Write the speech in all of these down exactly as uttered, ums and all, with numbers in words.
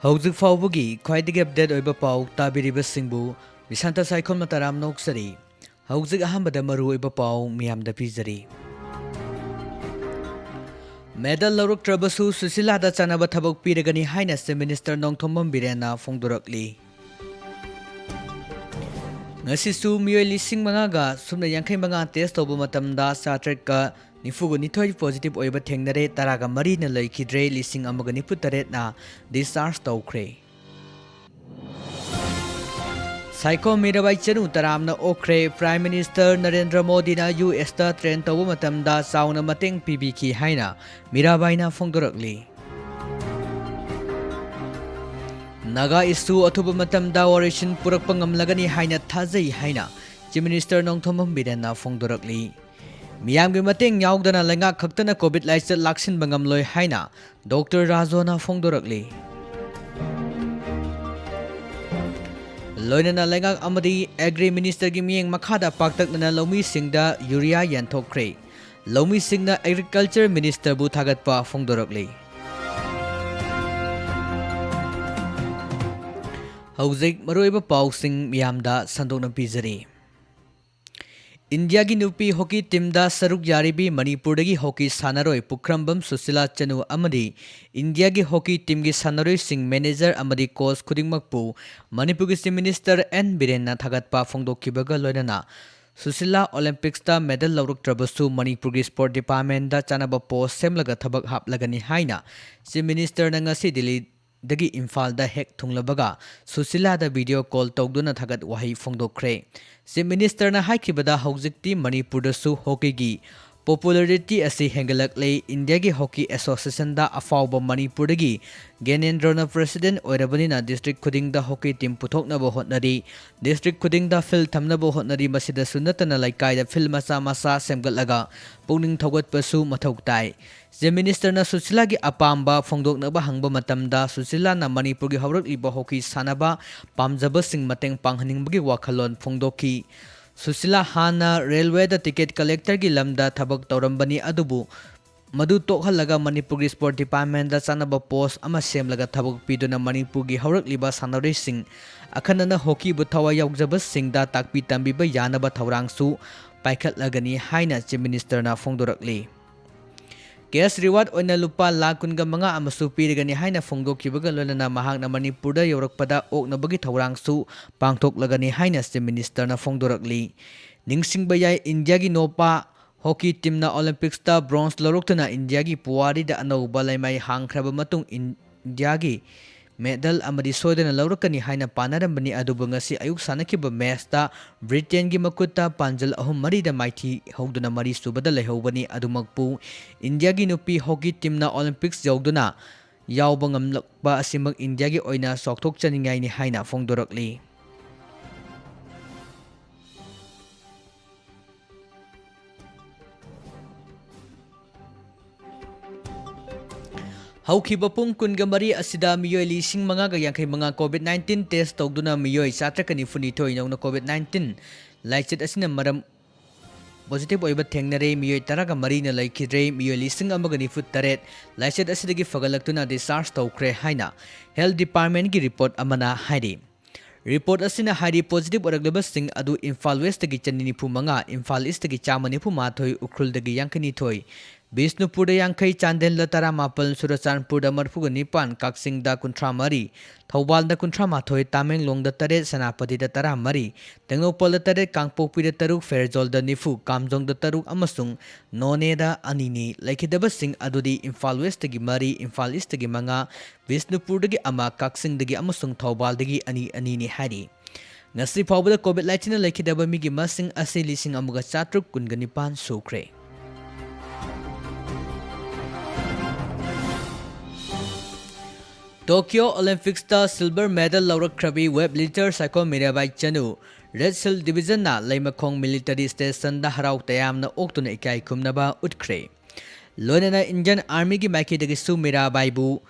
ꯍꯧꯖꯤꯛ ꯐꯥꯎꯕꯒꯤ ꯈ꯭ꯋꯥꯏꯗꯒꯤ ꯑꯞꯗꯦꯠ ꯑꯣꯏꯕ ꯄꯥꯎ ꯇꯥꯕꯤꯔꯤꯕꯁꯤꯡꯕꯨ ꯕꯤꯁꯥꯟꯇ ꯁꯥꯏꯈꯣꯝꯅ ꯇꯔꯥꯝꯅ ꯑꯣꯛꯆꯔꯤ꯫ ꯍꯧꯖꯤꯛ ꯑꯍꯥꯟꯕꯗ ꯃꯔꯨ ꯑꯣꯏꯕ ꯄꯥꯎ ꯃꯤꯌꯥꯝꯗ ꯄꯤꯖꯔꯤ꯫ ꯃꯦꯗꯜ ꯂꯧꯔꯛꯇ꯭ꯔꯕꯁꯨ ꯁꯨꯁꯤꯂꯥꯗ ꯆꯥꯟꯅꯕ ꯊꯕꯛ ꯄꯤꯔꯒꯅꯤ ꯍꯥꯏꯅ ꯆꯤꯐ ꯃꯤꯅꯤꯁꯇꯔ ꯅꯣꯡꯊꯣꯝꯕꯝ ꯕꯤꯔꯦꯟꯅ ꯐꯣꯡꯗꯣꯔꯛꯂꯤ꯫ ꯉꯁꯤꯁꯨ ꯃꯤꯑꯣꯏ ꯂꯤꯁꯤꯡ ꯃꯉꯥꯒ ꯁꯨꯞꯅ ꯌꯥꯡꯈꯩ ꯃꯉꯥ ꯇꯦꯁ ꯇꯧꯕ ꯃꯇꯝꯗ ꯆꯥꯇ꯭ꯔꯦꯠꯀ ꯅꯤꯐꯨꯒ ꯅꯤꯊꯣꯏ ꯄꯣꯖꯤꯇꯤꯚ ꯑꯣꯏꯕ ꯊꯦꯡꯅꯔꯦ, ꯇꯔꯥꯒ ꯃꯔꯤꯅ ꯂꯩꯈꯤꯗ꯭ꯔꯦ, ꯂꯤꯁꯤꯡ ꯑꯃꯒ ꯅꯤꯐꯨ ꯇꯔꯦꯠꯅ ꯗꯤꯁꯆꯥꯔꯖ ꯇꯧꯈ꯭ꯔꯦ꯫ ꯁꯥꯏꯈꯣꯝ ꯃꯤꯔꯥꯕꯥꯏ ꯆꯅꯨ ꯇꯔꯥꯝꯅ ꯑꯣꯛꯈ꯭ꯔꯦ꯫ ꯄ꯭ꯔꯥꯏꯝ ꯃꯤꯅꯤꯁꯇꯔ ꯅꯔꯦꯟꯗ꯭ꯔ ꯃꯣꯗꯤꯅ ꯌꯨ ꯑꯦꯁꯇ ꯇ꯭ꯔꯦꯟ ꯇꯧꯕ ꯃꯇꯝꯗ ꯆꯥꯎꯅ ꯃꯇꯦꯡ ꯄꯤꯕꯤꯈꯤ ꯍꯥꯏꯅ ꯃꯤꯔꯥꯕꯥꯏꯅ ꯐꯣꯡꯗꯣꯔꯛꯂꯤ꯫ ꯅꯥꯒꯥ ꯏꯁꯨ ꯑꯊꯨꯕ ꯃꯇꯝꯗ ꯋꯥꯔꯣꯏꯁꯤꯟ ꯄꯨꯔꯛꯄ ꯉꯝꯂꯒꯅꯤ ꯍꯥꯏꯅ ꯊꯥꯖꯩ ꯍꯥꯏꯅ ꯆꯤꯐ ꯃꯤꯅꯤꯁꯇꯔ ꯅꯣꯡꯊꯣꯝꯕꯝ ꯕꯤꯔꯦꯟꯅ ꯐꯣꯡꯗꯣꯔꯛꯂꯤ꯫ ꯃꯤꯌꯥꯝꯒꯤ ꯃꯇꯦꯡ ꯌꯥꯎꯗꯅ ꯂꯩꯉꯥꯛ ꯈꯛꯇꯅ ꯀꯣꯚꯤꯗ ꯂꯥꯏꯆꯠ ꯂꯥꯛꯁꯤꯟꯕ ꯉꯝꯂꯣꯏ ꯍꯥꯏꯅ ꯗꯣꯛꯇꯔ ꯔꯥꯖꯣꯅ ꯐꯣꯡꯗꯣꯔꯛꯂꯤ꯫ ꯂꯣꯏꯅꯅ ꯂꯩꯉꯥꯛ ꯑꯃꯗꯤ ꯑꯦꯒ꯭ꯔꯤ ꯃꯤꯅꯤꯁꯇꯔꯒꯤ ꯃꯤꯠꯌꯦꯡ ꯃꯈꯥꯗ ꯄꯥꯛꯇꯛꯅꯅ ꯂꯧꯃꯤꯁꯤꯡꯗ ꯌꯨꯔꯤꯌꯥ ꯌꯦꯟꯊꯣꯛꯈ꯭ꯔꯦ꯫ ꯂꯧꯃꯤꯁꯤꯡꯅ ꯑꯦꯒ꯭ꯔꯤꯀꯜꯆꯔ ꯃꯤꯅꯤꯁꯇꯔꯕꯨ ꯊꯥꯒꯠꯄ ꯐꯣꯡꯗꯣꯔꯛꯂꯤ꯫ ꯍꯧꯖꯤꯛ ꯃꯔꯨꯑꯣꯏꯕ ꯄꯥꯎꯁꯤꯡ ꯃꯤꯌꯥꯝꯗ ꯁꯟꯗꯣꯛꯅ ꯄꯤꯖꯔꯤ꯫ ꯏꯟꯗꯤꯌꯥꯒꯤ ꯅꯨꯄꯤ ꯍꯣꯀꯤ ꯇꯤꯝꯗ ꯁꯔꯨꯛ ꯌꯥꯔꯤꯕꯤ ꯃꯅꯤꯄꯨꯔꯗꯒꯤ ꯍꯣꯀꯤ ꯁꯥꯟꯅꯔꯣꯏ ꯄꯨꯈ꯭ꯔꯝꯕꯝ ꯁꯨꯁꯤꯂꯥ ꯆꯅꯨ ꯑꯃꯗꯤ ꯏꯟꯗꯤꯌꯥꯒꯤ ꯍꯣꯀꯤ ꯇꯤꯝꯒꯤ ꯁꯥꯟꯅꯔꯣꯏꯁꯤꯡ, ꯃꯦꯅꯦꯖꯔ ꯑꯃꯗꯤ ꯀꯣꯆ ꯈꯨꯗꯤꯡꯃꯛꯄꯨ ꯃꯅꯤꯄꯨꯔꯒꯤ ꯆꯤꯐ ꯃꯤꯅꯤꯁꯇꯔ ꯑꯦꯟ ꯕꯤꯔꯦꯟꯅ ꯊꯥꯒꯠꯄ ꯐꯣꯡꯗꯣꯛꯈꯤꯕꯒ ꯂꯣꯏꯅꯅ ꯁꯨꯁꯤꯂꯥ ꯑꯣꯂꯦꯝꯄꯤꯛꯁꯇ ꯃꯦꯗꯜ ꯂꯧꯔꯛꯇ꯭ꯔꯕꯁꯨ ꯃꯅꯤꯄꯨꯔꯒꯤ ꯁ꯭ꯄꯣꯔꯠ ꯗꯤꯄꯥꯔꯠꯃꯦꯟꯗ ꯆꯥꯅꯕ ꯄꯣꯁ ꯁꯦꯝꯂꯒ ꯊꯕꯛ ꯍꯥꯞꯂꯒꯅꯤ ꯍꯥꯏꯅ ꯆꯤꯐ ꯃꯤꯅꯤꯁꯇꯔꯅ ꯉꯁꯤ ꯗꯤꯜꯂꯤꯗꯒꯤ ꯏꯝꯐꯥꯜꯗ ꯍꯦꯛ ꯊꯨꯡꯂꯕꯒ ꯁꯨꯁꯤꯂꯥꯗ ꯚꯤꯗꯤꯑꯣ ꯀꯣꯜ ꯇꯧꯗꯨꯅ ꯊꯥꯒꯠ ꯋꯥꯍꯩ ꯐꯣꯡꯗꯣꯛꯈ꯭ꯔꯦ꯫ ꯆꯤꯐ ꯃꯤꯅꯤꯁꯇꯔꯅ ꯍꯥꯏꯈꯤꯕꯗ, ꯍꯧꯖꯤꯛꯇꯤ ꯃꯅꯤꯄꯨꯔꯗꯁꯨ ꯍꯣꯀꯤꯒꯤ ꯄꯣꯄꯨꯂꯔꯤꯇꯤ ꯑꯁꯤ ꯍꯦꯟꯒꯠꯂꯛꯂꯦ꯫ ꯏꯟꯗꯤꯌꯥꯒꯤ ꯍꯣꯀꯤ ꯑꯦꯁꯣꯁꯤꯌꯦꯁꯟꯗ ꯑꯐꯥꯎꯕ ꯃꯅꯤꯄꯨꯔꯗꯒꯤ ꯒ꯭ꯌꯥꯅꯦꯟꯗ꯭ꯔꯣꯅ ꯄ꯭ꯔꯦꯁꯤꯗꯦꯟꯠ ꯑꯣꯏꯔꯕꯅꯤꯅ ꯗꯤꯁꯇ꯭ꯔꯤꯛ ꯈꯨꯗꯤꯡꯗ ꯍꯣꯀꯤ ꯇꯤꯝ ꯄꯨꯊꯣꯛꯅꯕ ꯍꯣꯠꯅꯔꯤ꯫ ꯗꯤꯁꯇ꯭ꯔꯤꯛ ꯈꯨꯗꯤꯡꯗ ꯐꯤꯜꯗ ꯊꯝꯅꯕ ꯍꯣꯠꯅꯔꯤ꯫ ꯃꯁꯤꯗꯁꯨ ꯅꯠꯇꯅ ꯂꯩꯀꯥꯏꯗ ꯐꯤꯜꯗ ꯃꯆꯥ ꯃꯆꯥ ꯁꯦꯝꯒꯠꯂꯒ ꯄꯨꯛꯅꯤꯡ ꯊꯧꯒꯠꯄꯁꯨ ꯃꯊꯧ ꯇꯥꯏ꯫ ꯆꯤꯐ ꯃꯤꯅꯤꯁꯇꯔꯅ ꯁꯨꯁꯤꯂꯥꯒꯤ ꯑꯄꯥꯝꯕ ꯐꯣꯡꯗꯣꯛꯅꯕ ꯍꯪꯕ ꯃꯇꯝꯗ, ꯁꯨꯁꯤꯂꯥꯅ ꯃꯅꯤꯄꯨꯔꯒꯤ ꯍꯧꯔꯛꯂꯤꯕ ꯍꯣꯀꯤ ꯁꯥꯟꯅꯕ ꯄꯥꯝꯖꯕꯁꯤꯡ ꯃꯇꯦꯡ ꯄꯥꯡꯍꯟꯅꯤꯡꯕꯒꯤ ꯋꯥꯈꯜꯂꯣꯟ ꯐꯣꯡꯗꯣꯛꯈꯤ꯫ ꯁꯨꯁꯤꯂꯥ ꯍꯥꯟꯅ ꯔꯦꯜꯋꯦꯗ ꯇꯤꯀꯦꯠ ꯀꯂꯦꯛꯇꯔꯒꯤ ꯂꯝꯗ ꯊꯕꯛ ꯇꯧꯔꯝꯕꯅꯤ, ꯑꯗꯨꯕꯨ ꯃꯗꯨ ꯇꯣꯛꯍꯜꯂꯒ ꯃꯅꯤꯄꯨꯔꯒꯤ Sport Departmentꯗ ꯆꯥꯅꯕ post ꯑꯃ ꯁꯦꯝꯂꯒ ꯊꯕꯛ ꯄꯤꯗꯨꯅ ꯃꯅꯤꯄꯨꯔꯒꯤ ꯍꯧꯔꯛꯂꯤꯕ ꯁꯥꯟꯅꯔꯣꯏꯁꯤꯡ, ꯑꯈꯟꯅꯅ hockeyꯕꯨ ꯊꯋꯥꯏ ꯌꯥꯎꯖꯕꯁꯤꯡꯗ ꯇꯥꯛꯄꯤ ꯇꯝꯕꯤꯕ ꯌꯥꯅꯕ ꯊꯧꯔꯥꯡꯁꯨ ꯄꯥꯏꯈꯠꯂꯒꯅꯤ ꯍꯥꯏꯅ Chief Ministerꯅ ꯐꯣꯡꯗꯣꯔꯛꯂꯤ꯫ Cash reward ꯑꯣꯏꯅ ꯂꯨꯄꯥ ꯂꯥꯈ ꯀꯨꯟꯒ ꯃꯉꯥ ꯑꯃꯁꯨ ꯄꯤꯔꯒꯅꯤ ꯍꯥꯏꯅ ꯐꯣꯡꯗꯣꯛꯈꯤꯕꯒ ꯂꯣꯏꯅꯅ ꯃꯍꯥꯛꯅ ꯃꯅꯤꯄꯨꯔꯗ ꯌꯧꯔꯛꯄꯗ ꯑꯣꯛꯅꯕꯒꯤ ꯊꯧꯔꯥꯡꯁꯨ ꯄꯥꯡꯊꯣꯛꯂꯒꯅꯤ ꯍꯥꯏꯅ Chief Ministerꯅ ꯐꯣꯡꯗꯣꯔꯛꯂꯤ꯫ ꯅꯤꯡꯁꯤꯡꯕ ꯌꯥꯏ, ꯏꯟꯗꯤꯌꯥꯒꯤ ꯅꯨꯄꯥ hockey teamꯅ Olympicsꯇ bronze ꯂꯧꯔꯛꯇꯨꯅ ꯏꯟꯗꯤꯌꯥꯒꯤ ꯄꯨꯋꯥꯔꯤꯗ ꯑꯅꯧꯕ ꯂꯩꯃꯥꯏ ꯍꯥꯡꯈ꯭ꯔꯕ ꯃꯇꯨꯡ ꯏꯟꯗꯤꯌꯥꯒꯤ medal ꯑꯃꯗꯤ ꯁꯣꯏꯗꯅ ꯂꯧꯔꯛꯀꯅꯤ ꯍꯥꯏꯅ ꯄꯥꯅꯔꯝꯕꯅꯤ꯫ ꯑꯗꯨꯕꯨ ꯉꯁꯤ ꯑꯌꯨꯛ ꯁꯥꯟꯅꯈꯤꯕ matchꯇ Britainꯒꯤ ꯃꯈꯨꯠꯇ ꯄꯥꯟꯖꯜ ꯑꯍꯨꯝ ꯃꯔꯤꯗ ꯃꯥꯏꯊꯤ ꯍꯧꯗꯨꯅ ꯃꯔꯤ ꯁꯨꯕꯗ ꯂꯩꯍꯧꯕꯅꯤ꯫ ꯑꯗꯨꯃꯛꯄꯨ ꯏꯟꯗꯤꯌꯥꯒꯤ ꯅꯨꯄꯤ hockey teamꯅ Olympics ꯌꯧꯗꯨꯅ ꯌꯥꯎꯕ ꯉꯝꯂꯛꯄ ꯑꯁꯤꯃꯛ ꯏꯟꯗꯤꯌꯥꯒꯤ ꯑꯣꯏꯅ ꯆꯥꯎꯊꯣꯛꯆꯅꯤꯡꯉꯥꯏꯅꯤ ꯍꯥꯏꯅ ꯐꯣꯡꯗꯣꯔꯛꯂꯤ꯫ ꯍꯧꯈꯤꯕ ꯄꯨꯡ ꯀꯨꯟꯒ ꯃꯔꯤ ꯑꯁꯤꯗ ꯃꯤꯑꯣꯏ ꯂꯤꯁꯤꯡ ꯃꯉꯥꯒ ꯌꯥꯡꯈꯩ ꯃꯉꯥ COVID nineteen test ꯇꯧꯗꯨꯅ ꯃꯤꯑꯣꯏ ꯆꯥꯇ꯭ꯔꯦꯠꯀ ꯅꯤꯐꯨ ꯅꯤꯊꯣꯏ ꯅꯧꯅ COVID nineteen ꯂꯥꯏꯆꯠ ꯑꯁꯤꯅ ꯃꯔꯝ positive ꯑꯣꯏꯕ ꯊꯦꯡꯅꯔꯦ꯫ ꯃꯤꯑꯣꯏ ꯇꯔꯥꯒ ꯃꯔꯤꯅ ꯂꯩꯈꯤꯗ꯭ꯔꯦ꯫ ꯃꯤꯑꯣꯏ ꯂꯤꯁꯤꯡ ꯑꯃꯒ ꯅꯤꯐꯨ ꯇꯔꯦꯠ ꯂꯥꯏꯆꯠ ꯑꯁꯤꯗꯒꯤ ꯐꯒꯠꯂꯛꯇꯨꯅ discharge ꯇꯧꯈ꯭ꯔꯦ ꯍꯥꯏꯅ Health Departmentꯀꯤ report ꯑꯃꯅ ꯍꯥꯏꯔꯤ꯫ Report ꯑꯁꯤꯅ ꯍꯥꯏꯔꯤ, positive ꯑꯣꯏꯔꯛꯂꯤꯕꯁꯤꯡ ꯑꯗꯨ ꯏꯝꯐꯥꯜ Westꯇꯒꯤ ꯆꯅꯤ ꯅꯤꯐꯨ ꯃꯉꯥ, ꯏꯝꯐꯥꯜ Eastꯇꯒꯤ ꯆꯥꯝꯃ ꯅꯤꯐꯨ ꯃꯥꯊꯣꯏ, ꯎꯈ꯭ꯔꯨꯜꯗꯒꯤ ꯌꯥꯡꯈꯩ ꯅꯤꯊꯣꯏ, ꯕꯤꯁꯅꯨꯄꯨꯔꯗ ꯌꯥꯡꯈꯩ, ꯆꯥꯟꯗꯦꯜꯗ ꯇꯔꯥꯃꯥꯄꯜ, ꯆꯨꯔꯆꯥꯟꯄꯨꯔꯗ ꯃꯔꯤꯐꯨꯒ ꯅꯤꯄꯥꯟ, ꯀꯛꯆꯤꯡꯗ ꯀꯨꯟꯊ꯭ꯔꯥ ꯃꯔꯤ, ꯊꯧꯕꯥꯜꯗ ꯀꯨꯟꯊ꯭ꯔꯥ ꯃꯥꯊꯣꯏ, ꯇꯥꯃꯦꯡꯂꯣꯡꯗ ꯇꯔꯦꯠ, ꯁꯦꯅꯥꯄꯇꯤꯗ ꯇꯔꯥ ꯃꯔꯤ, ꯇꯦꯡꯅꯧꯄꯜꯗ ꯇꯔꯦꯠ, ꯀꯥꯡꯄꯣꯛꯄꯤꯗ ꯇꯔꯨꯛ, ꯐꯦꯔꯖꯣꯜꯗ ꯅꯤꯐꯨ, ꯀꯥꯝꯖꯣꯡꯗ ꯇꯔꯨꯛ ꯑꯃꯁꯨꯡ ꯅꯣꯅꯦꯗ ꯑꯅꯤꯅꯤ꯫ ꯂꯩꯈꯤꯗꯕꯁꯤꯡ ꯑꯗꯨꯗꯤ ꯏꯝꯐꯥꯜ Westꯇꯒꯤ ꯃꯔꯤ, ꯏꯝꯐꯥꯜ Eastꯇꯒꯤ ꯃꯉꯥ, ꯕꯤꯁꯅꯨꯄꯨꯔꯗꯒꯤ ꯑꯃ, ꯀꯛꯆꯤꯡꯗꯒꯤ ꯑꯃꯁꯨꯡ ꯊꯧꯕꯥꯜꯗꯒꯤ ꯑꯅꯤ ꯑꯅꯤꯅꯤ ꯍꯥꯏꯔꯤ꯫ ꯉꯁꯤ ꯐꯥꯎꯕꯗ COVID ꯂꯥꯏꯆꯠꯅ ꯂꯩꯈꯤꯗꯕ ꯃꯤꯒꯤ ꯃꯁꯤꯡ ꯑꯁꯤ ꯂꯤꯁꯤꯡ ꯑꯃꯒ ꯆꯥꯇ꯭ꯔꯨꯛ ꯀꯨꯟꯒ ꯅꯤꯄꯥꯟ ꯁꯨꯈ꯭ꯔꯦ꯫ Tokyo Olympicsꯇ silver medal ꯂꯧꯔꯛꯈ꯭ꯔꯕꯤ weightlifter Saikhom Mirabai Chanu Red Shield Divisionꯅ ꯂꯩꯃꯈꯣꯡ Military Stationꯗ ꯍꯔꯥꯎ ꯇꯌꯥꯝꯅ ꯑꯣꯛꯇꯨꯅ ꯏꯀꯥꯏ ꯈꯨꯝꯅꯕ ꯎꯠꯈ꯭ꯔꯦ꯫ ꯂꯣꯏꯅꯅ Indian Armyꯒꯤ ꯃꯥꯏꯀꯩꯗꯒꯤꯁꯨ ꯃꯤꯔꯥꯕꯥꯏꯕꯨ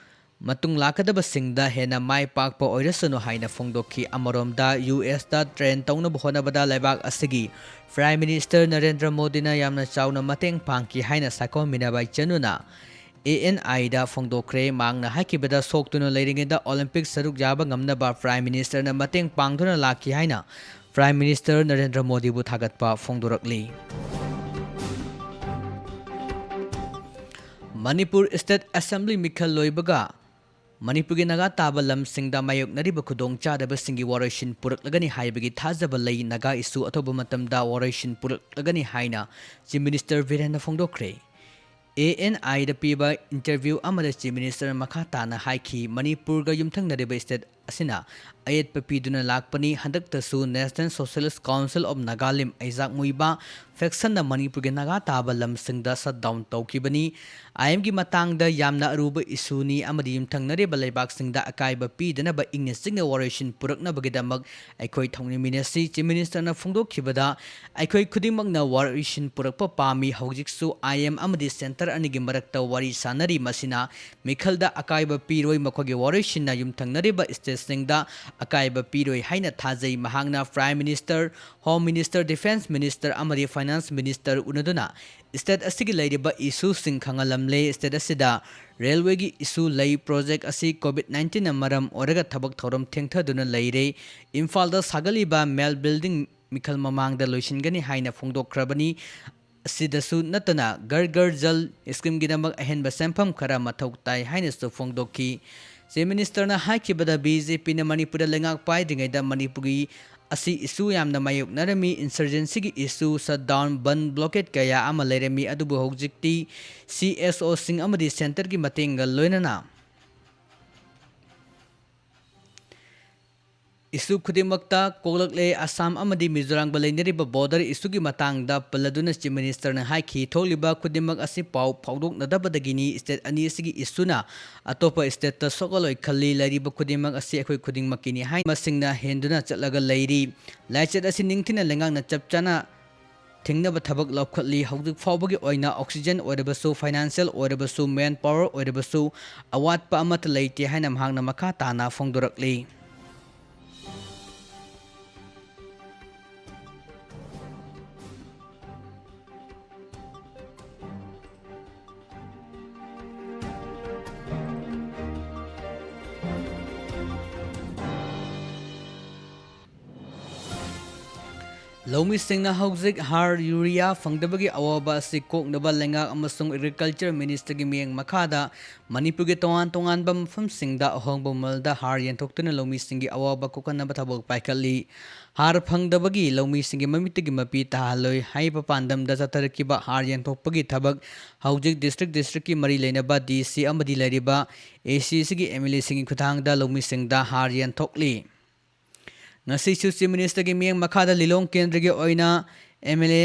ꯃꯇꯨꯡ ꯂꯥꯛꯀꯗꯕꯁꯤꯡꯗ ꯍꯦꯟꯅ ꯃꯥꯏ ꯄꯥꯛꯄ ꯑꯣꯏꯔꯁꯅꯨ ꯍꯥꯏꯅ ꯐꯣꯡꯗꯣꯛꯈꯤ꯫ ꯑꯃꯔꯣꯝꯗ, ꯌꯨ ꯑꯦꯁꯇ train ꯇꯧꯅꯕ ꯍꯣꯠꯅꯕꯗ ꯂꯩꯕꯥꯛ ꯑꯁꯤꯒꯤ Prime Minister ꯅꯔꯦꯟꯗ꯭ꯔ ꯃꯣꯗꯤꯅ ꯌꯥꯝꯅ ꯆꯥꯎꯅ ꯃꯇꯦꯡ ꯄꯥꯡꯈꯤ ꯍꯥꯏꯅ ꯁꯥꯏꯀꯣꯝ ꯃꯤꯔꯥꯕꯥꯏ ꯆꯅꯨꯅ ꯑꯦ ꯑꯦꯟ ꯑꯥꯏꯗ ꯐꯣꯡꯗꯣꯛꯈ꯭ꯔꯦ꯫ ꯃꯍꯥꯛꯅ ꯍꯥꯏꯈꯤꯕꯗ, ꯁꯣꯛꯇꯨꯅ ꯂꯩꯔꯤꯉꯩꯗ Olympic ꯁꯔꯨꯛ ꯌꯥꯕ ꯉꯝꯅꯕ Prime Ministerꯅ ꯃꯇꯦꯡ ꯄꯥꯡꯗꯨꯅ ꯂꯥꯛꯈꯤ ꯍꯥꯏꯅ Prime Minister ꯅꯔꯦꯟꯗ꯭ꯔ ꯃꯣꯗꯤꯕꯨ ꯊꯥꯒꯠꯄ ꯐꯣꯡꯗꯣꯔꯛꯂꯤ꯫ ꯃꯅꯤꯄꯨꯔ State Assembly ꯃꯤꯈꯜ ꯂꯣꯏꯕꯒ ꯃꯅꯤꯄꯨꯔꯒꯤ ꯅꯥꯒꯥ ꯇꯥꯕ ꯂꯝꯁꯤꯡꯗ ꯃꯥꯌꯣꯛꯅꯔꯤꯕ ꯈꯨꯗꯣꯡꯆꯥꯗꯕꯁꯤꯡꯒꯤ ꯋꯥꯔꯣꯏꯁꯤꯟ ꯄꯨꯔꯛꯂꯒꯅꯤ ꯍꯥꯏꯕꯒꯤ ꯊꯥꯖꯕ ꯂꯩ꯫ ꯅꯥꯒꯥ issue ꯑꯊꯨꯕ ꯃꯇꯝꯗ ꯋꯥꯔꯣꯏꯁꯤꯟ ꯄꯨꯔꯛꯂꯒꯅꯤ ꯍꯥꯏꯅ Chief Minister ꯕꯤꯔꯦꯟꯅ ꯐꯣꯡꯗꯣꯛꯈ꯭ꯔꯦ꯫ ꯑꯦ ꯑꯦꯟ ꯑꯥꯏꯗ ꯄꯤꯕ interview ꯑꯃꯗ Chief Minister ꯃꯈꯥ ꯇꯥꯅ ꯍꯥꯏꯈꯤ, ꯃꯅꯤꯄꯨꯔꯒ ꯌꯨꯝꯊꯪꯅꯔꯤꯕ state ꯑꯁꯤꯅ ꯑꯌꯦꯠꯄ ꯄꯤꯗꯨꯅ ꯂꯥꯛꯄꯅꯤ꯫ ꯍꯟꯗꯛꯇꯁꯨ National Socialist Council of Nagalim, ꯑꯩꯖꯥꯛ ꯃꯨꯏꯕꯥ factionꯅ ꯃꯅꯤꯄꯨꯔꯒꯤ ꯅꯥꯒꯥ ꯇꯥꯕ ꯂꯝꯁꯤꯡꯗ shutdown ꯇꯧꯈꯤꯕꯅꯤ꯫ ꯑꯥꯏꯟꯒꯤ ꯃꯇꯥꯡꯗ ꯌꯥꯝꯅ ꯑꯔꯨꯕ issueꯅꯤ ꯑꯃꯗꯤ ꯌꯨꯝꯊꯪꯅꯔꯤꯕ ꯂꯩꯕꯥꯛꯁꯤꯡꯗ ꯑꯀꯥꯏꯕ ꯄꯤꯗꯅꯕ ꯏꯪꯅ ꯆꯤꯛꯅ ꯋꯥꯔꯣꯏꯁꯤꯟ ꯄꯨꯔꯛꯅꯕꯒꯤꯗꯃꯛ ꯑꯩꯈꯣꯏ ꯊꯧꯅꯤꯃꯤꯟꯅꯁꯤ꯫ Chief Ministerꯅ ꯐꯣꯡꯗꯣꯛꯈꯤꯕꯗ, ꯑꯩꯈꯣꯏ ꯈꯨꯗꯤꯡꯃꯛꯅ ꯋꯥꯔꯣꯏꯁꯤꯟ ꯄꯨꯔꯛꯄ ꯄꯥꯝꯃꯤ꯫ ꯍꯧꯖꯤꯛꯁꯨ ꯑꯥꯏ ꯑꯦꯝ ꯑꯃꯗꯤ centre ꯑꯅꯤꯒꯤ ꯃꯔꯛꯇ ꯋꯥꯔꯤ ꯁꯥꯅꯔꯤ꯫ ꯃꯁꯤꯅ ꯃꯤꯈꯜꯗ ꯑꯀꯥꯏꯕ ꯄꯤꯔꯣꯏ꯫ ꯃꯈꯣꯏꯒꯤ ꯋꯥꯔꯣꯏꯁꯤꯟꯅ ꯌꯨꯝꯊꯪꯅꯔꯤꯕ stateꯁꯤꯡꯗ ꯑꯀꯥꯏꯕ ꯄꯤꯔꯣꯏ ꯍꯥꯏꯅ ꯊꯥꯖꯩ꯫ ꯃꯍꯥꯛꯅ Prime Minister, Home Minister, Defence Minister ꯑꯃꯗꯤ Finance Minister ꯎꯅꯗꯨꯅ state ꯑꯁꯤꯒꯤ ꯂꯩꯔꯤꯕ issueꯁꯤꯡ ꯈꯪꯍꯜꯂꯝꯂꯦ꯫ State ꯑꯁꯤꯗ railwayꯒꯤ issue ꯂꯩ꯫ Project ꯑꯁꯤ COVID nineteenꯅ ꯃꯔꯝ ꯑꯣꯏꯔꯒ ꯊꯕꯛ ꯊꯧꯔꯝ ꯊꯦꯡꯊꯗꯨꯅ ꯂꯩꯔꯦ꯫ ꯏꯝꯐꯥꯜꯗ ꯁꯥꯒꯠꯂꯤꯕ Mel Building ꯃꯤꯈꯜ ꯃꯃꯥꯡꯗ ꯂꯣꯏꯁꯤꯟꯒꯅꯤ ꯍꯥꯏꯅ ꯐꯣꯡꯗꯣꯛꯈ꯭ꯔꯕꯅꯤ꯫ ꯑꯁꯤꯗꯁꯨ ꯅꯠꯇꯅ ꯘꯔ ꯘꯔ ꯖꯜ schemeꯒꯤꯗꯃꯛ ꯑꯍꯦꯟꯕ ꯁꯦꯟꯐꯝ ꯈꯔ ꯃꯊꯧ ꯇꯥꯏ ꯍꯥꯏꯅꯁꯨ ꯐꯣꯡꯗꯣꯛꯈꯤ꯫ Chief Ministerꯅ ꯍꯥꯏꯈꯤꯕꯗ, BJPꯅ ꯃꯅꯤꯄꯨꯔꯗ ꯂꯩꯉꯥꯛ ꯄꯥꯏꯗ꯭ꯔꯤꯉꯩꯗ ꯃꯅꯤꯄꯨꯔꯒꯤ ꯑꯁꯤ issue ꯌꯥꯝꯅ ꯃꯥꯌꯣꯛꯅꯔꯝꯃꯤ꯫ Insurgencyꯒꯤ issue, shutdown, ꯕꯟ, blockade ꯀꯌꯥ ꯑꯃ ꯂꯩꯔꯝꯃꯤ꯫ ꯑꯗꯨꯕꯨ ꯍꯧꯖꯤꯛꯇꯤ CSOꯁꯤꯡ ꯑꯃꯗꯤ centreꯒꯤ ꯃꯇꯦꯡꯒ ꯂꯣꯏꯅꯅ issue ꯈꯨꯗꯤꯡꯃꯛꯇ ꯀꯣꯛꯂꯛꯂꯦ꯫ ꯑꯁꯥꯝ ꯑꯃꯗꯤ ꯃꯤꯖꯣꯔꯥꯝꯒ ꯂꯩꯅꯔꯤꯕ border issueꯒꯤ ꯃꯇꯥꯡꯗ ꯄꯜꯂꯗꯨꯅ Chief Ministerꯅ ꯍꯥꯏꯈꯤ, ꯊꯣꯛꯂꯤꯕ ꯈꯨꯗꯤꯡꯃꯛ ꯑꯁꯤ ꯄꯥꯎ ꯐꯥꯎꯗꯣꯛꯅꯗꯕꯗꯒꯤꯅꯤ꯫ State ꯑꯅꯤ ꯑꯁꯤꯒꯤ issueꯅ ꯑꯇꯣꯞꯄ stateꯇ ꯁꯣꯛꯍꯜꯂꯣꯏ ꯈꯜꯂꯤ꯫ ꯂꯩꯔꯤꯕ ꯈꯨꯗꯤꯡꯃꯛ ꯑꯁꯤ ꯑꯩꯈꯣꯏ ꯈꯨꯗꯤꯡꯃꯛꯀꯤꯅꯤ ꯍꯥꯏꯅ ꯃꯁꯤꯡꯅ ꯍꯦꯟꯗꯨꯅ ꯆꯠꯂꯒ ꯂꯩꯔꯤ꯫ ꯂꯥꯏꯆꯠ ꯑꯁꯤ ꯅꯤꯡꯊꯤꯅ ꯂꯩꯉꯥꯛꯅ ꯆꯞ ꯆꯥꯅ ꯊꯤꯡꯅꯕ ꯊꯕꯛ ꯂꯧꯈꯠꯂꯤ꯫ ꯍꯧꯖꯤꯛ ꯐꯥꯎꯕꯒꯤ ꯑꯣꯏꯅ oxygen ꯑꯣꯏꯔꯕꯁꯨ, financial ꯑꯣꯏꯔꯕꯁꯨ, man power ꯑꯣꯏꯔꯕꯁꯨ ꯑꯋꯥꯠꯄ ꯑꯃꯠꯇ ꯂꯩꯇꯦ ꯍꯥꯏꯅ ꯃꯍꯥꯛꯅ ꯃꯈꯥ ꯇꯥꯅ ꯐꯣꯡꯗꯣꯔꯛꯂꯤ꯫ ꯂꯧꯃꯤꯁꯤꯡꯅ ꯍꯧꯖꯤꯛ ꯍꯥꯔ, ꯌꯨꯔꯤꯌꯥ ꯐꯪꯗꯕꯒꯤ ꯑꯋꯥꯕ ꯑꯁꯤ ꯀꯣꯛꯅꯕ ꯂꯩꯉꯥꯛ ꯑꯃꯁꯨꯡ Agriculture Ministryꯒꯤ ꯃꯤꯠꯌꯦꯡ ꯃꯈꯥꯗ ꯃꯅꯤꯄꯨꯔꯒꯤ ꯇꯣꯉꯥꯟ ꯇꯣꯉꯥꯟꯕ ꯃꯐꯝꯁꯤꯡꯗ ꯑꯍꯣꯡꯕ ꯃꯃꯜꯗ ꯍꯥꯔ ꯌꯦꯟꯊꯣꯛꯇꯨꯅ ꯂꯧꯃꯤꯁꯤꯡꯒꯤ ꯑꯋꯥꯕ ꯀꯣꯛꯍꯟꯅꯕ ꯊꯕꯛ ꯄꯥꯏꯈꯠꯂꯤ꯫ ꯍꯥꯔ ꯐꯪꯗꯕꯒꯤ ꯂꯧꯃꯤꯁꯤꯡꯒꯤ ꯃꯃꯤꯠꯇꯒꯤ ꯃꯄꯤ ꯇꯥꯍꯜꯂꯣꯏ ꯍꯥꯏꯕ ꯄꯥꯟꯗꯝꯗ ꯆꯠꯊꯔꯛꯈꯤꯕ ꯍꯥꯔ ꯌꯦꯟꯊꯣꯛꯄꯒꯤ ꯊꯕꯛ ꯍꯧꯖꯤꯛ district districtꯀꯤ ꯃꯔꯤ ꯂꯩꯅꯕ DC ꯑꯃꯗꯤ ꯂꯩꯔꯤꯕ ACꯁꯤꯒꯤ MLAꯁꯤꯡꯒꯤ ꯈꯨꯠꯊꯥꯡꯗ ꯂꯧꯃꯤꯁꯤꯡꯗ ꯍꯥꯔ ꯌꯦꯟꯊꯣꯛꯂꯤ꯫ ꯉꯁꯤꯁꯨ Chief Ministerꯒꯤ ꯃꯤꯠꯌꯦꯡ ꯃꯈꯥꯗ ꯂꯤꯂꯣꯡ ꯀꯦꯟꯗ꯭ꯔꯒꯤ ꯑꯣꯏꯅ MLA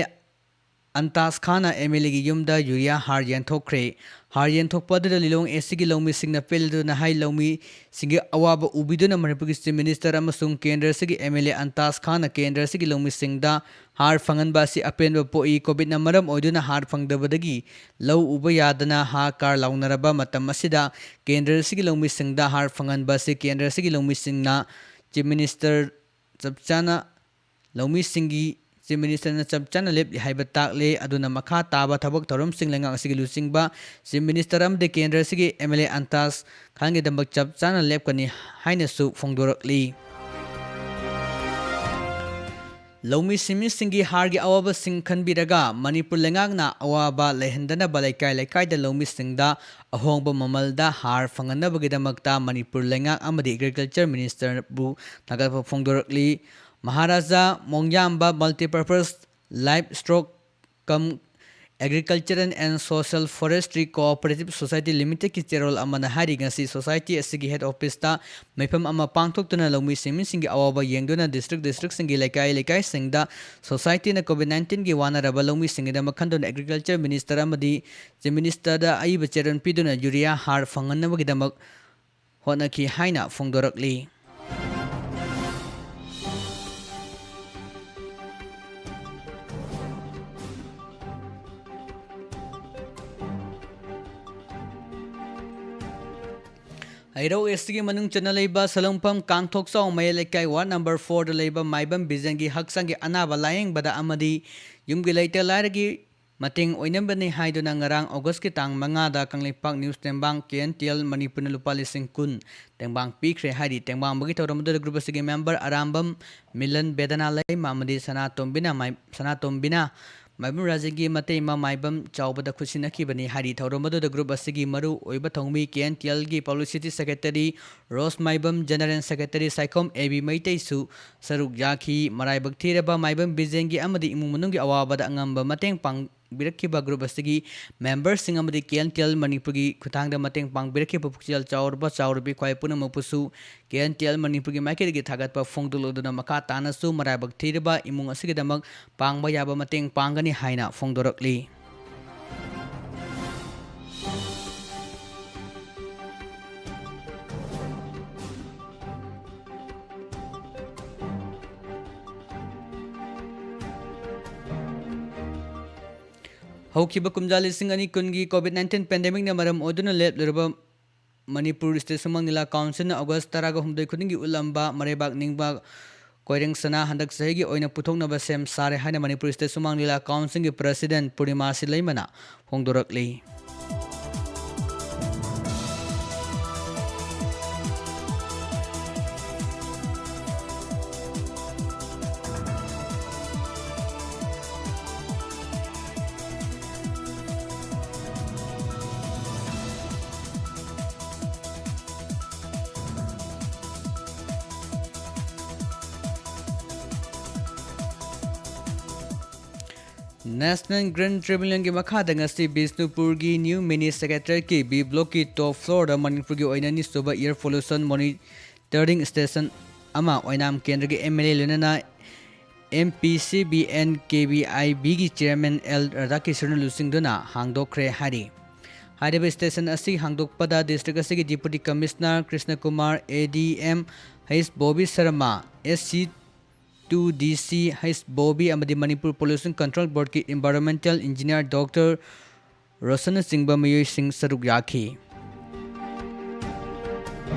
ꯑꯟꯇꯥꯖ ꯈꯥꯟꯅ MLAꯒꯤ ꯌꯨꯝꯗ ꯌꯨꯔꯤꯌꯥ ꯍꯥꯔ ꯌꯦꯟꯊꯣꯛꯈ꯭ꯔꯦ꯫ ꯍꯥꯔ ꯌꯦꯟꯊꯣꯛꯄ ꯑꯗꯨꯗ ꯂꯤꯂꯣꯡ ACꯒꯤ ꯂꯧꯃꯤꯁꯤꯡꯅ ꯄꯦꯜꯂꯗꯨꯅ ꯍꯥꯏ꯫ ꯂꯧꯃꯤꯁꯤꯡꯒꯤ ꯑꯋꯥꯕ ꯎꯕꯤꯗꯨꯅ ꯃꯅꯤꯄꯨꯔꯒꯤ Chief Minister ꯑꯃꯁꯨꯡ ꯀꯦꯟꯗ꯭ꯔ ꯑꯁꯤꯒꯤ MLA ꯑꯟꯇꯥꯖ ꯈꯥꯟꯅ ꯀꯦꯟꯗ꯭ꯔ ꯑꯁꯤꯒꯤ ꯂꯧꯃꯤꯁꯤꯡꯗ ꯍꯥꯔ ꯐꯪꯍꯟꯕ ꯑꯁꯤ ꯑꯄꯦꯟꯕ ꯄꯣꯛꯏ꯫ COVIDꯅ ꯃꯔꯝ ꯑꯣꯏꯗꯨꯅ ꯍꯥꯔ ꯐꯪꯗꯕꯗꯒꯤ ꯂꯧ ꯎꯕ ꯌꯥꯗꯅ ꯍꯥ ꯀꯥꯔ ꯂꯥꯎꯅꯔꯕ ꯃꯇꯝ ꯑꯁꯤꯗ ꯀꯦꯟꯗ꯭ꯔ ꯑꯁꯤꯒꯤ ꯂꯧꯃꯤꯁꯤꯡꯗ ꯍꯥꯔ ꯐꯪꯍꯟꯕ ꯑꯁꯤ ꯀꯦꯟꯗ꯭ꯔ ꯑꯁꯤꯒꯤ ꯂꯧꯃꯤꯁꯤꯡꯅ Chief Minister ꯆꯞ ꯆꯥꯅ ꯂꯧꯃꯤꯁꯤꯡꯒꯤ Chief Ministerꯅ ꯆꯞ ꯆꯥꯅ ꯂꯦꯞꯂꯤ ꯍꯥꯏꯕ ꯇꯥꯛꯂꯦ꯫ ꯑꯗꯨꯅ ꯃꯈꯥ ꯇꯥꯕ ꯊꯕꯛ ꯊꯧꯔꯝꯁꯤꯡ ꯂꯩꯉꯥꯛ ꯑꯁꯤꯒꯤ ꯂꯨꯆꯤꯡꯕ Chief Minister ꯑꯃꯗꯤ ꯀꯦꯟꯗ꯭ꯔ ꯑꯁꯤꯒꯤ MLA ꯑꯟꯇꯥꯖ ꯈꯥꯟꯒꯤꯗꯃꯛ ꯆꯞ ꯆꯥꯅ ꯂꯦꯞꯀꯅꯤ ꯍꯥꯏꯅꯁꯨ ꯐꯣꯡꯗꯣꯔꯛꯂꯤ꯫ ꯂꯧꯃꯤ ꯁꯤꯟꯃꯤꯁꯤꯡꯒꯤ ꯍꯥꯔꯒꯤ ꯑꯋꯥꯕꯁꯤꯡ ꯈꯟꯕꯤꯔꯒ ꯃꯅꯤꯄꯨꯔ ꯂꯩꯉꯥꯛꯅ ꯑꯋꯥꯕ ꯂꯩꯍꯟꯗꯅꯕ ꯂꯩꯀꯥꯏ ꯂꯩꯀꯥꯏꯗ ꯂꯧꯃꯤꯁꯤꯡꯗ ꯑꯍꯣꯡꯕ ꯃꯃꯜꯗ ꯍꯥꯔ ꯐꯪꯍꯟꯅꯕꯒꯤꯗꯃꯛꯇ ꯃꯅꯤꯄꯨꯔ ꯂꯩꯉꯥꯛ ꯑꯃꯗꯤ Agriculture Ministerꯕꯨ ꯊꯥꯒꯠꯄ ꯐꯣꯡꯗꯣꯔꯛꯂꯤ꯫ Maharaja ꯃꯣꯡꯌꯥꯝꯕ Multipurpose Livestock cum Agricultural and Social Forestry Cooperative Society Limitedꯀꯤ ꯆꯦꯔꯣꯜ ꯑꯃꯅ ꯍꯥꯏꯔꯤ, ꯉꯁꯤ society ꯑꯁꯤꯒꯤ head officeꯇ ꯃꯤꯐꯝ ꯑꯃ ꯄꯥꯡꯊꯣꯛꯇꯨꯅ ꯂꯧꯃꯤ ꯁꯤꯟꯃꯤꯁꯤꯡꯒꯤ ꯑꯋꯥꯕ ꯌꯦꯡꯗꯨꯅ district districtꯁꯤꯡꯒꯤ ꯂꯩꯀꯥꯏ ꯂꯩꯀꯥꯏꯁꯤꯡꯗ societyꯅ COVID nineteenꯒꯤ ꯋꯥꯅꯔꯕ ꯂꯧꯃꯤꯁꯤꯡꯒꯤꯗꯃꯛ ꯈꯟꯗꯨꯅ Agriculture Minister ꯑꯃꯗꯤ Chief Ministerꯗ ꯑꯏꯕ ꯆꯦꯔꯣꯜ ꯄꯤꯗꯨꯅ ꯌꯨꯔꯤꯌꯥ ꯍꯥꯔ ꯐꯪꯍꯟꯅꯕꯒꯤꯗꯃꯛ ꯍꯣꯠꯅꯈꯤ ꯍꯥꯏꯅ ꯐꯣꯡꯗꯣꯔꯛꯂꯤ꯫ ꯂꯩꯔꯧ ꯑꯦꯁ ꯇꯤꯒꯤ ꯃꯅꯨꯡ ꯆꯟꯅ ꯂꯩꯕ ꯁꯂꯨꯡꯐꯝ ꯀꯥꯡꯊꯣꯛꯆꯥꯎ ꯃꯌꯥꯏ ꯂꯩꯀꯥꯏ ꯋꯥꯔꯗ ꯅꯝꯕꯔ ꯐꯣꯔꯗ ꯂꯩꯕ ꯃꯥꯏꯕꯝ ꯕꯤꯖꯟꯒꯤ ꯍꯛꯆꯥꯡꯒꯤ ꯑꯅꯥꯕ ꯂꯥꯌꯦꯡꯕꯗ ꯑꯃꯗꯤ ꯌꯨꯝꯒꯤ ꯂꯩꯇ ꯂꯥꯏꯔꯒꯤ ꯃꯇꯦꯡ ꯑꯣꯏꯅꯕꯅꯤ ꯍꯥꯏꯗꯨꯅ ꯉꯔꯥꯡ ꯑꯣꯒꯁꯀꯤ ꯇꯥꯡ ꯃꯉꯥꯗ ꯀꯪꯂꯩꯄꯥꯛ ꯅ꯭ꯌꯨꯁ ꯇꯦꯡꯕꯥꯡ ꯀꯦ ꯑꯦꯟ ꯇꯤ ꯑꯦꯜ ꯃꯅꯤꯄꯨꯔꯅ ꯂꯨꯄꯥ ꯂꯤꯁꯤꯡ ꯀꯨꯟ ꯇꯦꯡꯕꯥꯡ ꯄꯤꯈ꯭ꯔꯦ ꯍꯥꯏꯔꯤ꯫ ꯇꯦꯡꯕꯥꯡꯕꯒꯤ ꯊꯧꯔꯝ ꯑꯗꯨꯗ ꯒ꯭ꯔꯨꯞ ꯑꯁꯤꯒꯤ ꯃꯦꯝꯕꯔ ꯑꯔꯥꯝꯕꯝ ꯃꯤꯂꯟ ꯕꯦꯗꯅꯥ ꯂꯩꯃ ꯑꯃꯗꯤ ꯁꯅꯥꯇꯣꯝꯕꯤꯅ ꯃꯥꯏ-, ꯁꯅꯥꯇꯣꯝꯕꯤꯅ ꯃꯥꯏꯕꯝ ꯔꯥꯖꯦꯟꯒꯤ ꯃꯇꯩ ꯏꯃꯥ ꯃꯥꯏꯕꯝ ꯆꯥꯎꯕꯗ ꯈꯨꯠꯁꯤꯟꯅꯈꯤꯕꯅꯤ ꯍꯥꯏꯔꯤ꯫ ꯊꯧꯔꯝ ꯑꯗꯨꯗ ꯒ꯭ꯔꯨꯞ ꯑꯁꯤꯒꯤ ꯃꯔꯨ ꯑꯣꯏꯕ ꯊꯧꯃꯤ ꯀꯦ ꯑꯦꯟ ꯇꯤ ꯑꯦꯜꯒꯤ publicity secretary Rosh Maibam, general secretary Saikhom A B ꯃꯩꯇꯩꯁꯨ ꯁꯔꯨꯛ ꯌꯥꯈꯤ꯫ ꯃꯔꯥꯏꯕꯛ ꯊꯤꯔꯕ ꯃꯥꯏꯕꯝ ꯕꯤꯖꯦꯟꯒꯤ ꯑꯃꯗꯤ ꯏꯃꯨꯡ ꯃꯅꯨꯡꯒꯤ ꯑꯋꯥꯕꯗ ꯑꯉꯝꯕ ꯃꯇꯦꯡ ꯄꯥꯡꯕꯤꯔꯛꯈꯤꯕ ꯒ꯭ꯔꯨꯞ ꯑꯁꯤꯒꯤ ꯃꯦꯝꯕꯔꯁꯤꯡ ꯑꯃꯗꯤ ꯀꯦ ꯑꯦꯟ ꯇꯤ ꯑꯦꯜ ꯃꯅꯤꯄꯨꯔꯒꯤ ꯈꯨꯠꯊꯥꯡꯗ ꯃꯇꯦꯡ ꯄꯥꯡꯕꯤꯔꯛꯈꯤꯕ ꯄꯨꯛꯆꯦꯜ ꯆꯥꯎꯔꯕ ꯆꯥꯎꯔꯕꯤ ꯈ꯭ꯋꯥꯏ ꯄꯨꯝꯅꯃꯛꯄꯨꯁꯨ ꯀꯦ ꯑꯦꯟ ꯇꯤ ꯑꯦꯜ ꯃꯅꯤꯄꯨꯔꯒꯤ ꯃꯥꯏꯀꯩꯗꯒꯤ ꯊꯥꯒꯠꯄ ꯐꯣꯡꯗꯣꯛꯂꯗꯨꯅ ꯃꯈꯥ ꯇꯥꯅꯁꯨ ꯃꯔꯥꯏꯕꯛ ꯊꯤꯔꯕ ꯏꯃꯨꯡ ꯑꯁꯤꯒꯤꯗꯃꯛ ꯄꯥꯡꯕ ꯌꯥꯕ ꯃꯇꯦꯡ ꯄꯥꯡꯒꯅꯤ ꯍꯥꯏꯅ ꯐꯣꯡꯗꯣꯔꯛꯂꯤ꯫ ꯍꯧꯈꯤꯕ ꯀꯨꯝꯖꯥ ꯂꯤꯁꯤꯡ ꯑꯅꯤ ꯀꯨꯟꯒꯤ ꯀꯣꯚꯤꯗ ꯅꯥꯏꯟꯇꯤꯟ ꯄꯦꯟꯗꯦꯃꯤꯛꯅ ꯃꯔꯝ ꯑꯣꯏꯗꯨꯅ ꯂꯦꯞꯂꯤꯕ ꯃꯅꯤꯄꯨꯔ ꯁ꯭ꯇꯦꯠ ꯁꯨꯃꯥꯡ ꯂꯤꯂꯥ ꯀꯥꯎꯟꯁꯤꯜꯅ ꯑꯣꯒꯁ ꯇꯔꯥꯒ ꯍꯨꯝꯗꯣꯏ ꯈꯨꯗꯤꯡꯒꯤ ꯎꯠꯂꯝꯕ ꯃꯔꯩꯕꯥꯛ ꯅꯤꯡꯕ ꯀꯣꯏꯔꯦꯡ ꯁꯅꯥ ꯍꯟꯗꯛ ꯆꯍꯤꯒꯤ ꯑꯣꯏꯅ ꯄꯨꯊꯣꯛꯅꯕ ꯁꯦꯝ ꯁꯥꯔꯦ ꯍꯥꯏꯅ ꯃꯅꯤꯄꯨꯔ ꯁ꯭ꯇꯦꯠ ꯁꯨꯃꯥꯡ ꯂꯤꯂꯥ ꯀꯥꯎꯟꯁꯤꯜꯒꯤ ꯄ꯭ꯔꯁꯤꯗꯦꯟꯠ ꯄꯨꯔꯅꯤꯃꯥ ꯁꯤꯂꯩꯃꯅ ꯐꯣꯡꯗꯣꯔꯛꯂꯤ꯫ ꯅꯦꯁꯅꯦꯜ ꯒ꯭ꯔꯤꯟ ꯇ꯭ꯔꯤꯕ꯭ꯌꯨꯅꯦꯜꯒꯤ ꯃꯈꯥꯗ ꯉꯁꯤ ꯕꯤꯁꯅꯨꯄꯨꯔꯒꯤ ꯅ꯭ꯌꯨ ꯃꯤꯅꯤ ꯁꯦꯀ꯭ꯔꯦꯇꯔꯤꯌꯦꯠꯀꯤ ꯕꯤ ꯕ꯭ꯂꯣꯛꯀꯤ ꯇꯣꯞ ꯐ꯭ꯂꯣꯔꯗ ꯃꯅꯤꯄꯨꯔꯒꯤ ꯑꯣꯏꯅ ꯑꯅꯤꯁꯨꯕ ꯏꯌꯔ ꯄꯣꯂꯨꯁꯟ ꯃꯣꯅꯤꯇꯔꯤꯡ ꯁ꯭ꯇꯦꯁꯟ ꯑꯃ ꯑꯣꯏꯅꯥꯝ ꯀꯦꯟꯗ꯭ꯔꯒꯤ ꯑꯦꯝ ꯑꯦꯜ ꯑꯦ ꯂꯣꯏꯅꯅ M P C B N K B I ꯕꯤꯒꯤ ꯆꯤꯌꯔꯃꯦꯟ ꯑꯦꯜ ꯔꯥꯙꯥꯀ꯭ꯔꯤꯁꯅꯟ ꯂꯨꯆꯤꯡꯗꯨꯅ ꯍꯥꯡꯗꯣꯛꯈ꯭ꯔꯦ ꯍꯥꯏꯔꯤ꯫ ꯍꯥꯏꯔꯤꯕ ꯁ꯭ꯇꯦꯁꯟ ꯑꯁꯤ ꯍꯥꯡꯗꯣꯛꯄꯗ ꯗꯤꯁꯇ꯭ꯔꯤꯛ ꯑꯁꯤꯒꯤ deputy commissioner Krishna Kumar, A D M ꯍꯩꯁ Bobby Sharma, S C to D C ꯍꯩꯁ ꯕꯣꯕꯤ ꯑꯃꯗꯤ ꯃꯅꯤꯄꯨꯔ ꯄꯣꯂꯨꯁꯟ ꯀꯟꯇ꯭ꯔꯣꯜ ꯕꯣꯔꯗꯀꯤ ꯏꯟꯚꯥꯏꯔꯣꯟꯃꯦꯟꯇꯦꯜ ꯏꯟꯖꯤꯅꯤꯌꯔ ꯗꯣꯛꯇꯔ ꯔꯣꯁꯟꯅꯆꯤꯡꯕ ꯃꯤꯑꯣꯏꯁꯤꯡ ꯁꯔꯨꯛ ꯌꯥꯈꯤ꯫